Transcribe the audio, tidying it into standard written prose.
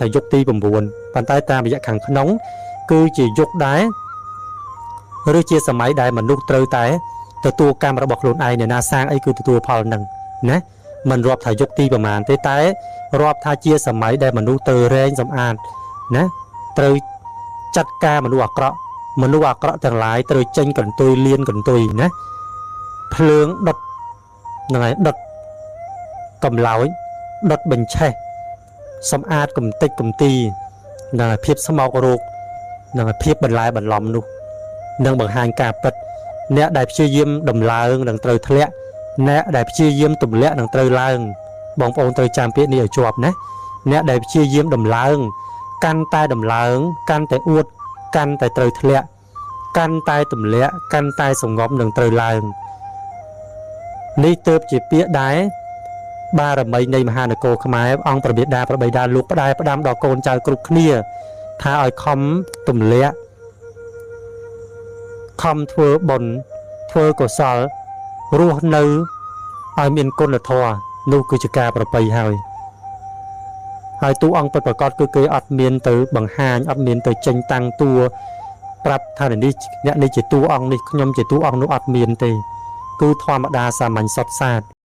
ថាយុគទី9ប៉ុន្តែតាមរយៈខាងក្នុង គឺជាយុគដែរឬជាសម័យដែលមនុស្សត្រូវតែទទួលកម្មរបស់ខ្លួនឯងអ្នកណាសាងអីគឺទទួលផលនឹងណាមិនរាប់ថាយុគទីប្រមាណទេតែរាប់ថាជាសម័យដែលមនុស្សត្រូវរែងសម្អាតណាត្រូវចាត់ការមនុស្សអាក្រក់មនុស្សអាក្រក់ទាំងឡាយត្រូវចេញកន្ទុយលៀនកន្ទុយណាភ្លើងដុតហ្នឹងហើយដុតកម្លោចដុតបញ្ឆេះសម្អាតកំតិចកំទីនឹងឲ្យភាពស្មោករោគនឹងឲ្យភាពបន្លែបន្លំនោះនឹងបង្ហាញការពិតអ្នកដែលព្យាយាមដំឡើងនឹងត្រូវធ្លាក់អ្នកដែលព្យាយាមទម្លាក់នឹងត្រូវឡើងបងប្អូនត្រូវចាំពាក្យនេះឲ្យជាប់ណាអ្នកដែលព្យាយាមដំឡើងកាន់តែដំឡើងកាន់តែអួតកាន់តែត្រូវធ្លាក់កាន់តែទម្លាក់កាន់តែសងំនឹងត្រូវឡើងនេះទើបជាពាក្យដែរបារមីនៃមហានគរខ្មែរអង្គព្រះបិតាព្រះបិតាលោកផ្ដែផ្ដាំដល់កូនចៅគ្រប់គ្នាថាឲ្យខំទម្លាក់ខំធ្វើបុណ្យធ្វើកុសលរស់នៅឲ្យមានគុណធម៌នោះគឺជាការប្រពៃហើយហើយតួអង្គពិតប្រាកដគឺគេអត់មានទៅបង្ហាញអត់មានទៅចេញតាំងតួប្រាប់ថានេះអ្នកនេះជាតួអង្គនេះខ្ញុំជាតួអង្គនោះអត់មានទេគឺធម្មតាសាមញ្ញសុទ្ធសាធ។